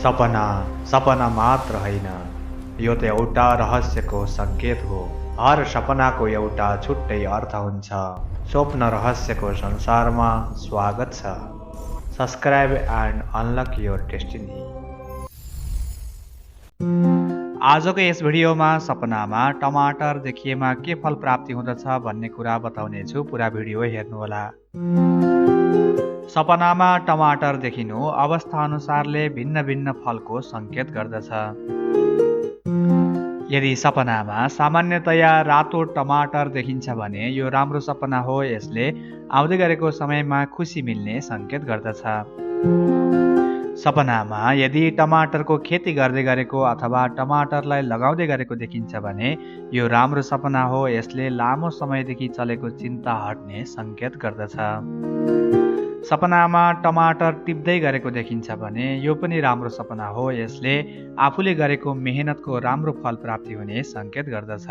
सपना सपना मात्र होइन, यो त एउटा रहस्यको सङ्केत हो। हर सपनाको एउटा छुट्टै अर्थ हुन्छ। स्वप्न रहस्यको संसारमा स्वागत छ। Subscribe and unlock your destiny. आजको यस भिडियोमा सपनामा टमाटर देखिएमा के फल प्राप्ति हुँदछ भन्ने कुरा बताउनेछु। पुरा भिडियो हेर्नुहोला। सपनामा टमाटर देखिनु अवस्था अनुसारले भिन्न भिन्न फलको सङ्केत गर्दछ। यदि सपनामा सामान्यतया रातो टमाटर देखिन्छ भने यो राम्रो सपना हो। यसले आउँदै गरेको समयमा खुसी मिल्ने सङ्केत गर्दछ। सपनामा यदि टमाटरको खेती गर्दै गरेको अथवा टमाटरलाई लगाउँदै गरेको देखिन्छ भने यो राम्रो सपना हो। यसले लामो समयदेखि चलेको चिन्ता हट्ने सङ्केत गर्दछ। सपनामा टमाटर टिप्दै गरेको देखिन्छ भने यो पनि राम्रो सपना हो। यसले आफूले गरेको मेहनतको राम्रो फल प्राप्ति हुने सङ्केत गर्दछ।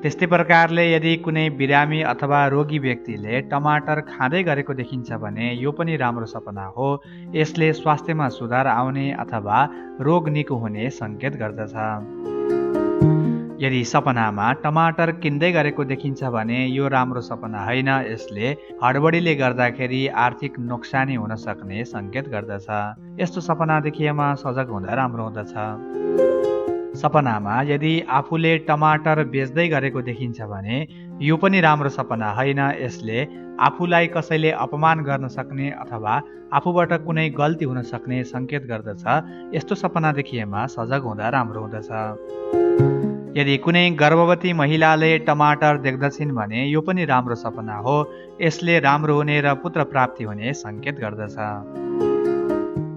त्यस्तै प्रकारले यदि कुनै बिरामी अथवा रोगी व्यक्तिले टमाटर खाँदै गरेको देखिन्छ भने यो पनि राम्रो सपना हो। यसले स्वास्थ्यमा सुधार आउने अथवा रोग निको हुने सङ्केत गर्दछ। यदि सपनामा टमाटर किन्दै गरेको देखिन्छ भने यो राम्रो सपना होइन। यसले हडबडीले गर्दाखेरि आर्थिक नोक्सानी हुन सक्ने सङ्केत गर्दछ। यस्तो सपना देखिएमा सजग हुँदा राम्रो हुँदछ। सपनामा यदि आफूले टमाटर बेच्दै गरेको देखिन्छ भने यो पनि राम्रो सपना होइन। यसले आफूलाई कसैले अपमान गर्न सक्ने अथवा आफूबाट कुनै गल्ती हुन सक्ने सङ्केत गर्दछ। यस्तो सपना देखिएमा सजग हुँदा राम्रो हुँदछ। यदि कुनै गर्भवती महिलाले टमाटर देख्दछिन् भने यो पनि राम्रो सपना हो। यसले राम्रो हुने र पुत्र प्राप्ति हुने सङ्केत गर्दछ।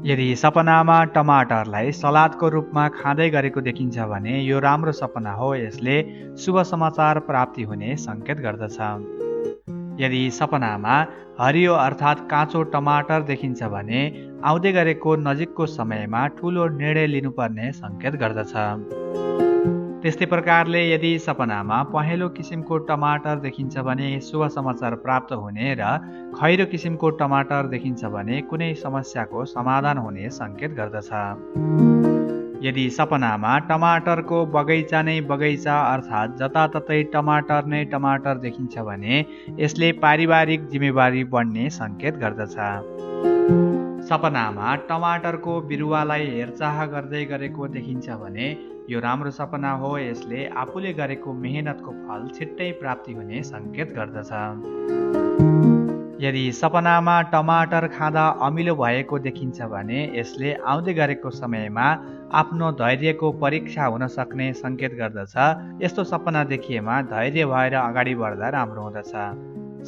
यदि सपनामा टमाटरलाई सलादको रूपमा खाँदै गरेको देखिन्छ भने यो राम्रो सपना हो। यसले शुभ समाचार प्राप्ति हुने सङ्केत गर्दछ। यदि सपनामा हरियो अर्थात् काँचो टमाटर देखिन्छ भने आउँदै गरेको नजिकको समयमा ठुलो निर्णय लिनुपर्ने सङ्केत गर्दछ। त्यस्तै प्रकारले यदि सपनामा पहेँलो किसिमको टमाटर देखिन्छ भने शुभ समाचार प्राप्त हुने र खैरो किसिमको टमाटर देखिन्छ भने कुनै समस्याको समाधान हुने सङ्केत गर्दछ। यदि सपनामा टमाटरको बगैँचा नै बगैँचा अर्थात् जताततै टमाटर नै टमाटर देखिन्छ भने यसले पारिवारिक जिम्मेवारी बढ्ने सङ्केत गर्दछ। सपनामा टमाटरको बिरुवालाई हेरचाह गर्दै गरेको देखिन्छ भने यो राम्रो सपना हो। यसले आफूले गरेको मेहनतको फल छिट्टै प्राप्ति हुने सङ्केत गर्दछ। यदि सपनामा टमाटर खाँदा अमिलो भएको देखिन्छ भने यसले आउँदै गरेको समयमा आफ्नो धैर्यको परीक्षा हुन सक्ने सङ्केत गर्दछ। यस्तो सपना देखिएमा धैर्य भएर अगाडि बढ्दा राम्रो हुँदछ।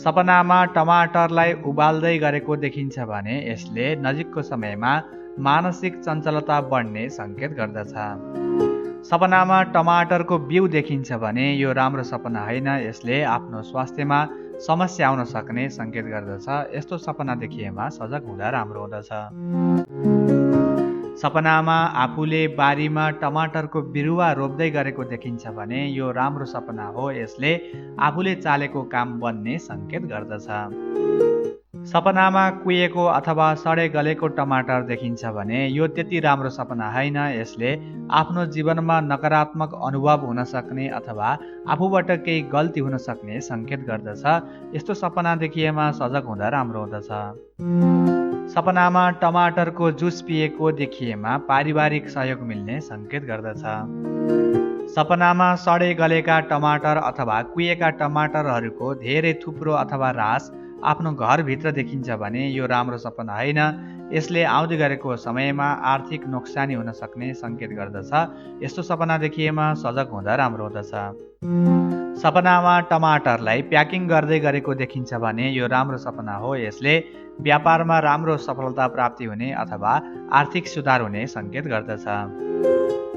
सपनामा टमाटरलाई उबाल्दै गरेको देखिन्छ भने यसले नजिकको समयमा मानसिक चञ्चलता बढ्ने सङ्केत गर्दछ। सपनामा टमाटरको बिउ देखिन्छ भने यो राम्रो सपना होइन। यसले आफ्नो स्वास्थ्यमा समस्या आउन सक्ने सङ्केत गर्दछ। यस्तो सपना देखिएमा सजग हुँदा राम्रो हुँदछ। सपनामा आफूले बारीमा टमाटरको बिरुवा रोप्दै गरेको देखिन्छ भने यो राम्रो सपना हो। यसले आफूले चालेको काम बन्ने सङ्केत गर्दछ। सपनामा कुहिएको अथवा सडे गलेको टमाटर देखिन्छ भने यो त्यति राम्रो सपना होइन। यसले आफ्नो जीवनमा नकारात्मक अनुभव हुन सक्ने अथवा आफूबाट केही गल्ती हुन सक्ने सङ्केत गर्दछ। यस्तो सपना देखिएमा सजग हुँदा राम्रो हुँदछ। सपनामा टमाटरको जुस पिएको देखिएमा पारिवारिक सहयोग मिल्ने सङ्केत गर्दछ। सपनामा सडे गलेका टमाटर अथवा कुहिएका टमाटरहरूको धेरै थुप्रो अथवा रास आफ्नो घरभित्र देखिन्छ भने यो राम्रो सपना होइन। यसले आउँदै गरेको समयमा आर्थिक नोक्सानी हुन सक्ने सङ्केत गर्दछ। यस्तो सपना देखिएमा सजग हुँदा राम्रो हुँदछ। सपनामा टमाटरलाई प्याकिङ गर्दै गरेको देखिन्छ भने यो राम्रो सपना हो। यसले व्यापारमा राम्रो सफलता प्राप्ति हुने अथवा आर्थिक सुधार हुने सङ्केत गर्दछ।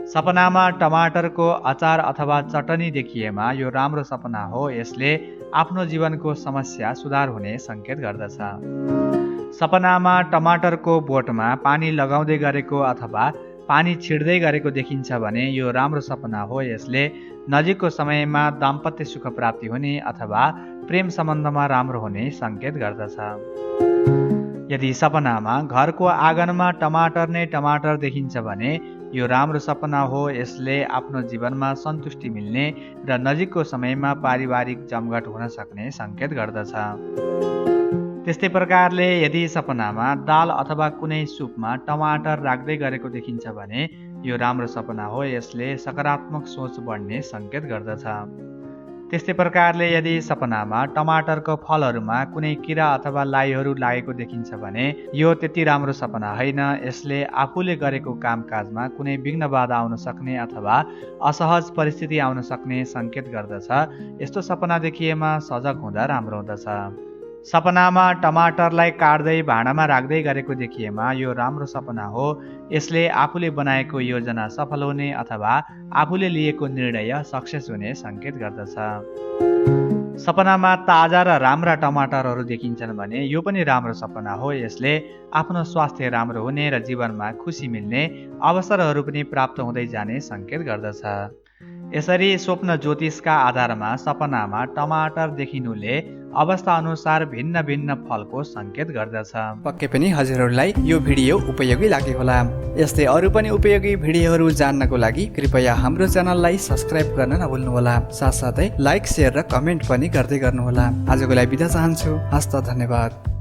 सपनामा टमाटरको अचार अथवा चटनी देखिएमा यो राम्रो सपना हो। यसले आफ्नो जीवनको समस्या सुधार हुने सङ्केत गर्दछ। सपनामा टमाटरको बोटमा पानी लगाउँदै गरेको अथवा पानी छिड्दै गरेको देखिन्छ भने यो राम्रो सपना हो। यसले नजिकको समयमा दाम्पत्य सुख प्राप्ति हुने अथवा प्रेम सम्बन्धमा राम्रो हुने सङ्केत गर्दछ। यदि सपनामा घरको आँगनमा टमाटर नै टमाटर देखिन्छ भने यो राम्रो सपना हो। यसले आफ्नो जीवनमा सन्तुष्टि मिल्ने र नजिकको समयमा पारिवारिक जमघट हुन सक्ने सङ्केत गर्दछ। त्यस्तै प्रकारले यदि सपनामा दाल अथवा कुनै सुपमा टमाटर राख्दै गरेको देखिन्छ भने यो राम्रो सपना हो। यसले सकारात्मक सोच बढ्ने सङ्केत गर्दछ। त्यस्तै प्रकारले यदि सपनामा टमाटरको फलहरूमा कुनै किरा अथवा लाईहरू लागेको देखिन्छ भने यो त्यति राम्रो सपना होइन। यसले आफूले गरेको कामकाजमा कुनै विघ्न बाधा आउन सक्ने अथवा असहज परिस्थिति आउन सक्ने सङ्केत गर्दछ। यस्तो सपना देखिएमा सजग हुँदा राम्रो हुँदछ। सपनामा टमाटरलाई काट्दै भाँडामा राख्दै गरेको देखिएमा यो राम्रो सपना हो। यसले आफूले बनाएको योजना सफल हुने अथवा आफूले लिएको निर्णय सक्सेस हुने सङ्केत गर्दछ। सपनामा ताजा र राम्रा टमाटरहरू देखिन्छन् भने यो पनि राम्रो सपना हो। यसले आफ्नो स्वास्थ्य राम्रो हुने र जीवनमा खुसी मिल्ने अवसरहरू पनि प्राप्त हुँदै जाने सङ्केत गर्दछ। यसरी स्वप्न ज्योतिषका आधारमा सपनामा टमाटर देखिनुले अवस्था अनुसार भिन्न भिन्न फलको सङ्केत गर्दछ। पक्कै पनि हजुरहरूलाई यो भिडियो उपयोगी लागेको होला। यस्तै अरू पनि उपयोगी भिडियोहरू जान्नको लागि कृपया हाम्रो च्यानललाई सब्स्क्राइब गर्न नभुल्नुहोला। साथसाथै लाइक, सेयर र कमेन्ट पनि गर्दै गर्नुहोला। आजको लागि बिदा चाहन्छु। हस्त धन्यवाद।